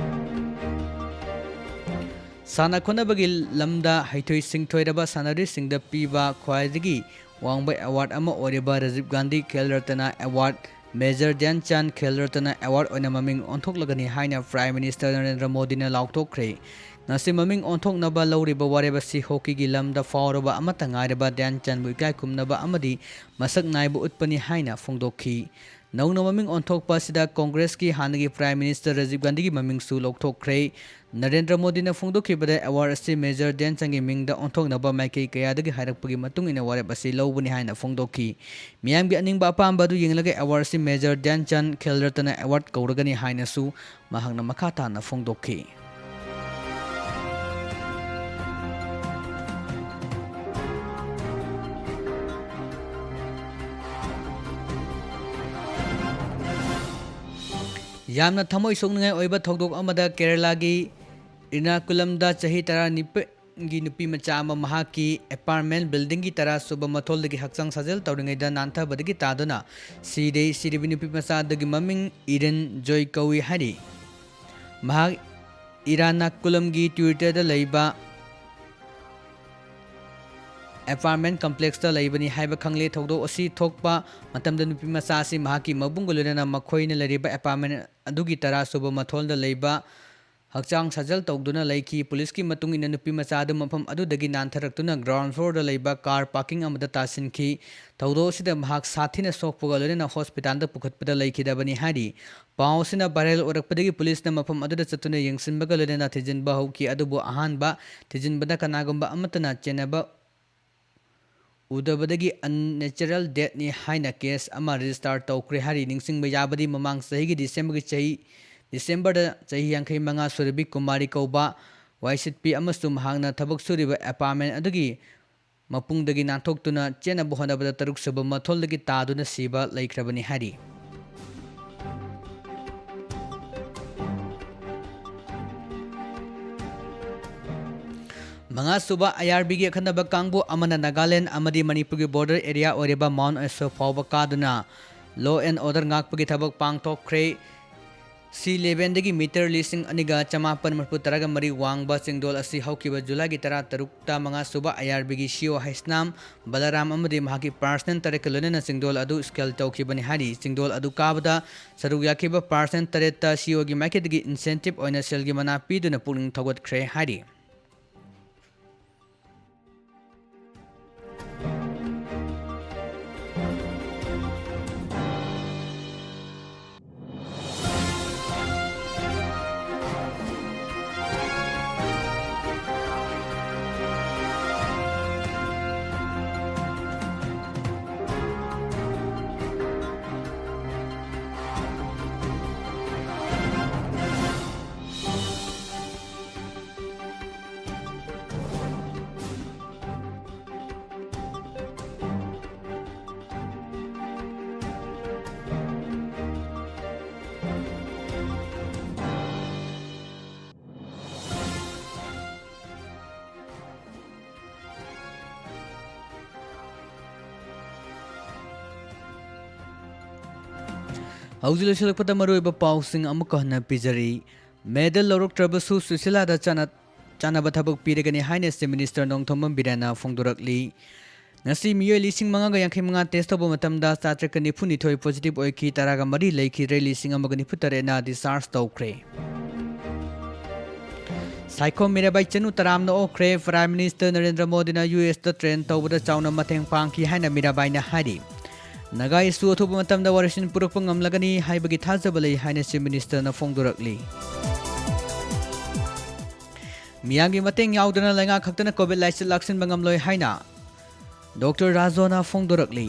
ꯁꯥꯟꯅ ꯈꯣꯠꯅꯕꯒꯤ ꯂꯝꯗ ꯍꯩꯊꯣꯏ ꯁꯤꯡꯊꯣꯏꯔꯕ ꯁꯥꯟꯅꯔꯣꯏꯁꯤꯡꯗ ꯄꯤꯕ ꯈ꯭ꯋꯥꯏꯗꯒꯤ ꯋꯥꯡꯕ ꯑꯦꯋꯥꯔꯗ ꯑꯃ ꯑꯣꯏꯔꯤꯕ ꯔꯥꯖꯤꯕ ꯒꯥꯟꯙꯤ ꯈꯦꯜ ꯔꯠꯅ ꯑꯦꯋꯥꯔꯗ, ꯃꯦꯖꯔ ꯙ꯭ꯌꯥꯟ ꯆꯥꯟ ꯈꯦꯜ ꯔꯠꯅ ꯑꯦꯋꯥꯔꯗ ꯑꯣꯏꯅ ꯃꯃꯤꯡ ꯑꯣꯟꯊꯣꯛꯂꯒꯅꯤ ꯍꯥꯏꯅ ꯄ꯭ꯔꯥꯏꯝ ꯃꯤꯅꯤꯁꯇꯔ ꯅꯔꯦꯟꯗ꯭ꯔ ꯃꯣꯗꯤꯅ ꯂꯥꯎꯊꯣꯛꯈ꯭ꯔꯦ꯫ ꯉꯁꯤ ꯃꯃꯤꯡ ꯑꯣꯟꯊꯣꯛꯅꯕ ꯂꯧꯔꯤꯕ ꯋꯥꯔꯦꯞ ꯑꯁꯤ ꯍꯣꯀꯤꯒꯤ ꯂꯝꯗ ꯐꯥꯎꯔꯕ ꯑꯃꯠꯇ ꯉꯥꯏꯔꯕ ꯙ꯭ꯌꯥꯟ ꯆꯥꯟꯕꯨ ꯏꯀꯥꯏ ꯈꯨꯝꯅꯕ ꯑꯃꯗꯤ ꯃꯁꯛ ꯅꯥꯏꯕ ꯎꯠꯄꯅꯤ ꯍꯥꯏꯅ ꯐꯣꯡꯗꯣꯛꯈꯤ꯫ ꯅꯧꯅ ꯃꯃꯤꯡ ꯑꯣꯟꯊꯣꯛꯄ ꯑꯁꯤꯗ ꯀꯣꯡꯒ꯭ꯔꯦꯁꯀꯤ ꯍꯥꯟꯅꯒꯤ ꯄ꯭ꯔꯥꯏꯝ ꯃꯤꯅꯤꯁꯇꯔ ꯔꯥꯖꯤꯕ ꯒꯥꯟꯙꯤꯒꯤ ꯃꯃꯤꯡꯁꯨ ꯂꯧꯊꯣꯛꯈ꯭ꯔꯦ꯫ ꯅꯔꯦꯟꯗ꯭ꯔ ꯃꯣꯗꯤꯅ ꯐꯣꯡꯗꯣꯛꯈꯤꯕꯗ ꯑꯦꯋꯥꯔꯗ ꯑꯁꯤ ꯃꯦꯖꯔ ꯙ꯭ꯌꯥꯟ ꯆꯥꯟꯒꯤ ꯃꯤꯡꯗ ꯑꯣꯟꯊꯣꯛꯅꯕ ꯃꯥꯏꯀꯩ ꯀꯌꯥꯗꯒꯤ ꯍꯥꯏꯔꯛꯄꯒꯤ ꯃꯇꯨꯡ ꯏꯟꯅ ꯋꯥꯔꯦꯞ ꯑꯁꯤ ꯂꯧꯕꯅꯤ ꯍꯥꯏꯅ ꯐꯣꯡꯗꯣꯛꯈꯤ꯫ ꯃꯤꯌꯥꯝꯒꯤ ꯑꯅꯤꯡꯕ ꯑꯄꯥꯝꯕ ꯑꯗꯨ ꯌꯦꯡꯂꯒ ꯑꯦꯋꯥꯔꯗ ꯑꯁꯤ ꯃꯦꯖꯔ ꯙ꯭ꯌꯥꯟ ꯆꯥꯟ ꯈꯦꯜ ꯔꯠꯅ ꯑꯦꯋꯥꯔꯗ ꯀꯧꯔꯒꯅꯤ ꯍꯥꯏꯅꯁꯨ ꯃꯍꯥꯛꯅ ꯃꯈꯥ ꯇꯥꯅ ꯐꯣꯡꯗꯣꯛꯈꯤ꯫ ꯌꯥꯝꯅ ꯊꯃꯣꯏ ꯁꯣꯛꯅꯤꯡꯉꯥꯏ ꯑꯣꯏꯕ ꯊꯧꯗꯣꯛ ꯑꯃꯗ ꯀꯦꯔꯂꯥꯒꯤ ꯏꯔꯅꯥꯀꯨꯂꯝꯗ ꯆꯍꯤ ꯇꯔꯥꯅꯤꯄꯥꯟꯒꯤ ꯅꯨꯄꯤ ꯃꯆꯥ ꯑꯃ ꯃꯍꯥꯛꯀꯤ ꯑꯦꯄꯥꯔꯠꯃꯦꯟ ꯕꯤꯜꯗꯤꯡꯒꯤ ꯇꯔꯥ ꯁꯨꯕ ꯃꯊꯣꯜꯗꯒꯤ ꯍꯛꯆꯥꯡ ꯁꯥꯖꯦꯜ ꯇꯧꯔꯤꯉꯩꯗ ꯅꯥꯟꯊꯕꯗꯒꯤ ꯇꯥꯗꯨꯅ ꯁꯤꯔꯦ꯫ ꯁꯤꯔꯤꯕ ꯅꯨꯄꯤ ꯃꯆꯥ ꯑꯗꯨꯒꯤ ꯃꯃꯤꯡ ꯏꯔꯤꯟ ꯖꯣꯏ ꯀꯧꯏ ꯍꯥꯏꯔꯤ꯫ ꯃꯍꯥꯛ ꯏꯔꯥꯅꯥꯀꯨꯂꯝꯒꯤ ꯇ꯭ꯋꯤꯇꯔꯗ ꯂꯩꯕ ꯑꯦꯄꯥꯔꯠꯃꯦꯟ ꯀꯝꯄ꯭ꯂꯦꯛꯁꯇ ꯂꯩꯕꯅꯤ ꯍꯥꯏꯕ ꯈꯪꯂꯦ꯫ ꯊꯧꯗꯣꯛ ꯑꯁꯤ ꯊꯣꯛꯄ ꯃꯇꯝꯗ ꯅꯨꯄꯤ ꯃꯆꯥ ꯑꯁꯤ ꯃꯍꯥꯛꯀꯤ ꯃꯕꯨꯡꯒ ꯂꯣꯏꯅꯅ ꯃꯈꯣꯏꯅ ꯂꯩꯔꯤꯕ ꯑꯦꯄꯥꯔꯠꯃꯦꯟ ꯑꯗꯨꯒꯤ ꯇꯔꯥ ꯁꯨꯕ ꯃꯊꯣꯜꯗ ꯂꯩꯕ ꯍꯛꯆꯥꯡ ꯁꯥꯖꯦꯜ ꯇꯧꯗꯨꯅ ꯂꯩꯈꯤ꯫ ꯄꯨꯂꯤꯁꯀꯤ ꯃꯇꯨꯡ ꯏꯟꯅ ꯅꯨꯄꯤ ꯃꯆꯥ ꯑꯗꯨ ꯃꯐꯝ ꯑꯗꯨꯗꯒꯤ ꯅꯥꯟꯊꯔꯛꯇꯨꯅ ꯒ꯭ꯔꯥꯎꯟ ꯐ꯭ꯂꯣꯔꯗ ꯂꯩꯕ ꯀꯥꯔ ꯄꯥꯔꯀꯤꯡ ꯑꯃꯗ ꯇꯥꯁꯤꯟꯈꯤ꯫ ꯊꯧꯗꯣꯛ ꯑꯁꯤꯗ ꯃꯍꯥꯛ ꯁꯥꯊꯤꯅ ꯁꯣꯛꯄꯒ ꯂꯣꯏꯅꯅ ꯍꯣꯁꯄꯤꯇꯥꯜꯗ ꯄꯨꯈꯠꯄꯗ ꯂꯩꯈꯤꯗꯕꯅꯤ ꯍꯥꯏꯔꯤ꯫ ꯄꯥꯎ ꯑꯁꯤꯅ ꯚꯥꯏꯔꯦꯜ ꯑꯣꯏꯔꯛꯄꯗꯒꯤ ꯄꯨꯂꯤꯁꯅ ꯃꯐꯝ ꯑꯗꯨꯗ ꯆꯠꯇꯨꯅ ꯌꯦꯡꯁꯤꯟꯕꯒ ꯂꯣꯏꯅꯅ ꯊꯤꯖꯤꯟꯕ ꯍꯧꯈꯤ, ꯑꯗꯨꯕꯨ ꯑꯍꯥꯟꯕ ꯊꯤꯖꯤꯟꯕꯗ ꯀꯅꯥꯒꯨꯝꯕ ꯑꯃꯠꯇꯅ ꯆꯦꯟꯅꯕ ꯎꯗꯕꯗꯒꯤ ꯑꯟꯅꯦꯆꯔꯦꯜ ꯗꯦꯠꯅꯤ ꯍꯥꯏꯅ ꯀꯦꯁ ꯑꯃ ꯔꯦꯖꯤꯁꯇꯥꯔ ꯇꯧꯈ꯭ꯔꯦ ꯍꯥꯏꯔꯤ꯫ ꯅꯤꯡꯁꯤꯡꯕ ꯌꯥꯕꯗꯤ ꯃꯃꯥꯡ ꯆꯍꯤꯒꯤ ꯗꯤꯁꯦꯝꯕꯔꯒꯤ ꯆꯍꯤ, ꯗꯤꯁꯦꯝꯕꯔꯗ ꯆꯍꯤ ꯌꯥꯡꯈꯩ ꯃꯉꯥ ꯁꯨꯔꯕꯤ ꯀꯨꯃꯥꯔꯤ ꯀꯧꯕ ꯋꯥꯏꯁꯤꯠꯄꯤ ꯑꯃꯁꯨ ꯃꯍꯥꯛꯅ ꯊꯕꯛ ꯁꯨꯔꯤꯕ ꯑꯦꯄꯥꯔꯠꯃꯦꯟ ꯑꯗꯨꯒꯤ ꯃꯄꯨꯡꯗꯒꯤ ꯅꯥꯟꯊꯣꯛꯇꯨꯅ ꯆꯦꯟꯅꯕ ꯍꯣꯠꯅꯕꯗ ꯇꯔꯨꯛ ꯁꯨꯕ ꯃꯊꯣꯜꯗꯒꯤ ꯇꯥꯗꯨꯅ ꯁꯤꯕ ꯂꯩꯈ꯭ꯔꯕꯅꯤ ꯍꯥꯏꯔꯤ꯫ ꯃꯉꯥꯁꯨꯕ ꯑꯥꯏ ꯑꯥꯔ ꯕꯤꯒꯤ ꯑꯈꯟꯅꯕ ꯀꯥꯡꯕꯨ ꯑꯃꯅ ꯅꯥꯒꯥꯂꯦꯟ ꯑꯃꯗꯤ ꯃꯅꯤꯄꯨꯔꯒꯤ ꯕꯣꯔꯗꯔ ꯑꯦꯔꯤꯌꯥ ꯑꯣꯏꯔꯤꯕ ꯃꯥꯎꯟ ꯑꯦꯁꯣ ꯐꯥꯎꯕ ꯀꯥꯗꯨꯅ law and order ꯉꯥꯛꯄꯒꯤ ꯊꯕꯛ ꯄꯥꯡꯊꯣꯛꯈ꯭ꯔꯦ꯫ ꯁꯤ ꯂꯦꯚꯦꯜꯗꯒꯤ ꯃꯤꯇꯔ ꯂꯤꯁꯤꯡ ꯑꯅꯤꯒ ꯆꯃꯥꯄꯟ ꯃꯔꯤꯐꯨ ꯇꯔꯥꯒ ꯃꯔꯤ ꯋꯥꯡꯕ ꯆꯤꯡꯗꯣꯜ ꯑꯁꯤ ꯍꯧꯈꯤꯕ ꯖꯨꯂꯥꯏꯒꯤ ꯇꯔꯥ ꯇꯔꯨꯛꯇ ꯃꯉꯥ ꯁꯨꯕ ꯑꯥꯏ ꯑꯥꯔ ꯕꯤꯒꯤ ꯁꯤ ꯏ ꯑꯣ ꯍꯩꯁꯅꯥꯝ ꯕꯂꯔꯥꯝ ꯑꯃꯗꯤ ꯃꯍꯥꯛꯀꯤ ꯄꯥꯔꯁꯅꯦꯜ ꯇꯔꯦꯠꯀ ꯂꯣꯏꯅꯅ ꯆꯤꯡꯗꯣꯜ ꯑꯗꯨ ꯁ꯭ꯀꯦꯜ ꯇꯧꯈꯤꯕꯅꯤ ꯍꯥꯏꯔꯤ꯫ ꯆꯤꯡꯗꯣꯜ ꯑꯗꯨ ꯀꯥꯕꯗ ꯁꯔꯨꯛ ꯌꯥꯈꯤꯕ ꯄꯥꯔꯁꯅꯦꯜ ꯇꯔꯦꯠꯇ ꯁꯤ ꯏ ꯑꯣꯒꯤ ꯃꯥꯏꯀꯩꯗꯒꯤ ꯏꯟꯁꯦꯟꯇꯤꯞ ꯑꯣꯏꯅ ꯁꯦꯜꯒꯤ ꯃꯅꯥ ꯄꯤꯗꯨꯅ ꯄꯨꯛꯅꯤꯡ ꯊꯧꯒꯠꯈ꯭ꯔꯦ ꯍꯥꯏꯔꯤ꯫ ꯍꯧꯖꯤꯛ ꯂꯣꯏꯁꯤꯜꯂꯛꯄꯗ ꯃꯔꯨꯑꯣꯏꯕ ꯄꯥꯎꯁꯤꯡ ꯑꯃꯨꯛꯀ ꯍꯟꯅ ꯄꯤꯖꯔꯤ꯫ ꯃꯦꯗꯜ ꯂꯧꯔꯛꯇ꯭ꯔꯕꯁꯨ ꯁꯨꯁꯤꯂꯥꯗ ꯆꯥꯟꯅ-, ꯆꯥꯟꯅꯕ ꯊꯕꯛ ꯄꯤꯔꯒꯅꯤ ꯍꯥꯏꯅ ꯆꯤꯐ ꯃꯤꯅꯤꯁꯇꯔ ꯅꯣꯡꯊꯣꯝꯕꯝ ꯕꯤꯔꯦꯟꯅ ꯐꯣꯡꯗꯣꯔꯛꯂꯤ꯫ ꯉꯁꯤ ꯃꯤꯑꯣꯏ ꯂꯤꯁꯤꯡ ꯃꯉꯥꯒ ꯌꯥꯡꯈꯩ ꯃꯉꯥ ꯇꯦꯁ ꯇꯧꯕ ꯃꯇꯝꯗ ꯆꯥꯇ꯭ꯔꯦꯠꯀ ꯅꯤꯐꯨ ꯅꯤꯊꯣꯏ ꯄꯣꯖꯤꯇꯤꯚ ꯑꯣꯏꯈꯤ, ꯇꯔꯥꯒ ꯃꯔꯤ ꯂꯩꯈꯤꯗ꯭ꯔꯦ, ꯂꯤꯁꯤꯡ ꯑꯃꯒ ꯅꯤꯐꯨ ꯇꯔꯦꯠꯅ ꯗꯤꯁꯆꯥꯔꯖ ꯇꯧꯈ꯭ꯔꯦ꯫ ꯁꯥꯏꯈꯣꯝ ꯃꯤꯔꯥꯕꯥꯏ ꯆꯅꯨ ꯇꯔꯥꯝꯅ ꯑꯣꯛꯈ꯭ꯔꯦ꯫ ꯄ꯭ꯔꯥꯏꯝ ꯃꯤꯅꯤꯁꯇꯔ ꯅꯔꯦꯟꯗ꯭ꯔ ꯃꯣꯗꯤꯅ ꯌꯨ ꯑꯦꯁꯇ ꯇ꯭ꯔꯦꯟ ꯇꯧꯕꯗ ꯆꯥꯎꯅ ꯃꯇꯦꯡ ꯄꯥꯡꯈꯤ ꯍꯥꯏꯅ ꯃꯤꯔꯥꯕꯥꯏꯅ ꯍꯥꯏꯔꯤ꯫ ꯅꯥꯒꯥ ꯏꯁꯨ ꯑꯊꯨꯕ ꯃꯇꯝꯗ ꯋꯥꯔꯤꯁꯤꯟ ꯄꯨꯔꯛꯄ ꯉꯝꯂꯒꯅꯤ ꯍꯥꯏꯕꯒꯤ ꯊꯥꯖꯕ ꯂꯩ ꯍꯥꯏꯅ ꯆꯤꯐ ꯃꯤꯅꯤꯁꯇꯔꯅ ꯐꯣꯡꯗꯣꯔꯛꯂꯤ꯫ ꯃꯤꯌꯥꯝꯒꯤ ꯃꯇꯦꯡ ꯌꯥꯎꯗꯅ ꯂꯩꯉꯥꯛ ꯈꯛꯇꯅ ꯀꯣꯚꯤꯗ ꯂꯥꯏꯆꯠ ꯂꯥꯛꯁꯤꯟꯕ ꯉꯝꯂꯣꯏ ꯍꯥꯏꯅ ꯗꯣꯛꯇꯔ ꯔꯥꯖꯣꯅ ꯐꯣꯡꯗꯣꯔꯛꯂꯤ꯫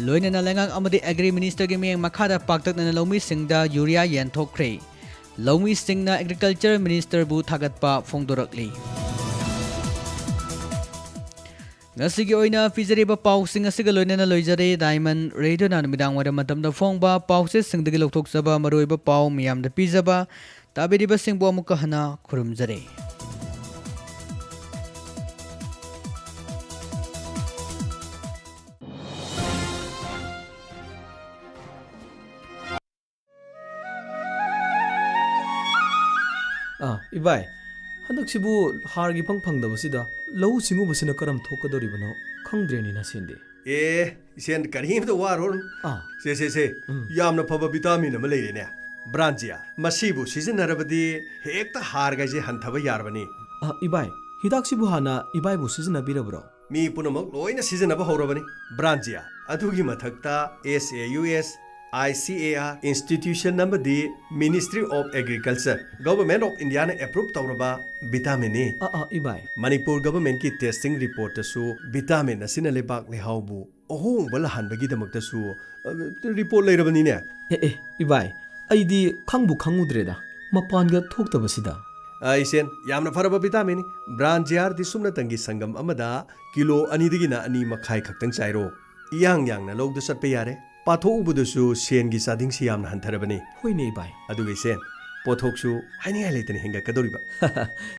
ꯂꯣꯏꯅꯅ ꯂꯩꯉꯥꯛ ꯑꯃꯗꯤ ꯑꯦꯒ꯭ꯔꯤ ꯃꯤꯅꯤꯁꯇꯔꯒꯤ ꯃꯤꯠꯌꯦꯡ ꯃꯈꯥꯗ ꯄꯥꯛꯇꯛꯅꯅ ꯂꯧꯃꯤꯁꯤꯡꯗ ꯌꯨꯔꯤꯌꯥ ꯌꯦꯟꯊꯣꯛꯈ꯭ꯔꯦ꯫ ꯂꯧꯃꯤꯁꯤꯡꯅ ꯑꯦꯒ꯭ꯔꯤꯀꯜꯆꯔ ꯃꯤꯅꯤꯁꯇꯔꯕꯨ ꯊꯥꯒꯠꯄ ꯐꯣꯡꯗꯣꯔꯛꯂꯤ꯫ ꯉꯁꯤꯒꯤ ꯑꯣꯏꯅ ꯄꯤꯖꯔꯤꯕ ꯄꯥꯎꯁꯤꯡ ꯑꯁꯤꯒ ꯂꯣꯏꯅꯅ ꯂꯣꯏꯖꯔꯦ ꯗꯥꯏꯃꯟ ꯔꯦꯗꯤꯑꯣꯅ ꯅꯨꯃꯤꯗꯥꯡ ꯋꯥꯏꯔꯝ ꯃꯇꯝꯗ ꯐꯣꯡꯕ ꯄꯥꯎꯆꯦꯁꯤꯡꯗꯒꯤ ꯂꯧꯊꯣꯛꯆꯕ ꯃꯔꯨꯑꯣꯏꯕ ꯄꯥꯎ ꯃꯤꯌꯥꯝꯗ ꯄꯤꯖꯕ꯫ ꯇꯥꯕꯤꯔꯤꯕꯁꯤꯡꯕꯨ ꯑꯃꯨꯛꯀ ꯍꯟꯅ ꯈꯨꯔꯨꯝꯖꯔꯤ꯫ ꯏꯕꯥꯏ, ꯍꯟꯗꯛꯁꯤꯕꯨ ꯍꯥꯔꯒꯤ ꯐꯪ ꯐꯪꯗꯕꯁꯤꯗ ꯂꯧꯎ ꯁꯤꯡꯎꯕꯁꯤꯅ ꯀꯔꯝ ꯊꯣꯛꯀꯗꯧꯔꯤꯕꯅꯣ ꯈꯪꯗ꯭ꯔꯦꯅꯦ ꯅꯁꯦꯟꯗꯤ꯫ ꯑꯦ, ꯏꯆꯦꯟ, ꯀꯔꯤꯝꯇ ꯋꯥꯔꯨꯔꯅꯨ꯫ ꯑꯥ꯫ ꯁꯦ, ꯁꯦ, ꯁꯦ, ꯎꯝ꯫ ꯌꯥꯝꯅ ꯐꯕ ꯚꯤꯇꯥꯃꯤꯟ ꯑꯃ ꯂꯩꯔꯦꯅꯦ, ꯕ꯭ꯔꯥꯟꯖꯤꯌꯥ꯫ ꯃꯁꯤꯕꯨ ꯁꯤꯖꯤꯟꯅꯔꯕꯗꯤ ꯍꯦꯛꯇ ꯍꯥꯔꯒꯩꯁꯦ ꯍꯟꯊꯕ ꯌꯥꯔꯕꯅꯤ꯫ ꯑꯥ, ꯏꯕꯥꯏ, ꯍꯤꯗꯥꯛꯁꯤꯕꯨ ꯍꯥꯟꯅ ꯏꯕꯥꯏꯕꯨ ꯁꯤꯖꯤꯟꯅꯕꯤꯔꯕ꯭ꯔꯣ? ꯃꯤ ꯄꯨꯝꯅꯃꯛ ꯂꯣꯏꯅ ꯁꯤꯖꯤꯟꯅꯕ ꯍꯧꯔꯕꯅꯤ, ꯕ꯭ꯔꯥꯟꯖꯤꯌꯥ꯫ ꯑꯗꯨꯒꯤ ꯃꯊꯛꯇ S A U S, I C A R institution ꯑꯃꯗꯤ Ministry of Agriculture, Government of Indiaꯅ approve ꯇꯧꯔꯕ ꯚꯤꯇꯥꯃꯤꯟꯅꯤ꯫ ꯑꯥ, ꯑꯥ, ꯏꯕꯥꯏ꯫ ꯃꯅꯤꯄꯨꯔ governmentꯀꯤ testing reportꯇꯁꯨ ꯚꯤꯇꯥꯃꯤꯟ ꯑꯁꯤꯅ ꯂꯩꯕꯥꯛ ꯂꯩꯍꯥꯎꯕꯨ ꯑꯍꯣꯡꯕ ꯂꯥꯛꯍꯟꯕꯒꯤꯗꯃꯛꯇꯁꯨ, ꯑ, report ꯂꯩꯔꯕꯅꯤꯅꯦ꯫ ꯑꯦ, ꯑꯦ, ꯏꯕꯥꯏ, ꯑꯩꯗꯤ ꯈꯪꯕꯨ ꯈꯪꯉꯨꯗ꯭ꯔꯦꯗ, ꯃꯄꯥꯟꯒ ꯊꯣꯛꯇꯕꯁꯤꯗ꯫ ꯑ, ꯏꯆꯦꯟ, ꯌꯥꯝꯅ ꯐꯔꯕ ꯚꯤꯇꯥꯃꯤꯟꯅꯤ꯫ ꯕ꯭ꯔꯥꯟꯖꯤꯌꯥꯔꯗꯤ ꯁꯨꯞꯅꯇꯪꯒꯤ ꯁꯪꯒꯝ ꯑꯃꯗ ꯀꯤꯂꯣ ꯑꯅꯤꯗꯒꯤꯅ ꯑꯅꯤ ꯃꯈꯥꯏ ꯈꯛꯇꯪ ꯆꯥꯏꯔꯣ꯫ ꯏꯌꯥꯡ ꯌꯥꯡꯅ ꯂꯧꯗ ꯆꯠꯄ ꯌꯥꯔꯦ꯫ ꯄꯥꯊꯣꯛꯎꯕꯗꯁꯨ ꯁꯦꯟꯒꯤ ꯆꯥꯗꯤꯡꯁꯤ ꯌꯥꯝꯅ ꯍꯟꯊꯔꯕꯅꯤ꯫ ꯍꯣꯏꯅꯦ, ꯏꯕꯥꯏ꯫ ꯑꯗꯨꯒ ꯏꯆꯦꯟ, ꯄꯣꯠꯊꯣꯛꯁꯨ ꯍꯥꯏꯅꯤꯡꯉꯥꯏ ꯂꯩꯇꯅ ꯍꯦꯟꯒꯠꯀꯗꯧꯔꯤꯕ꯫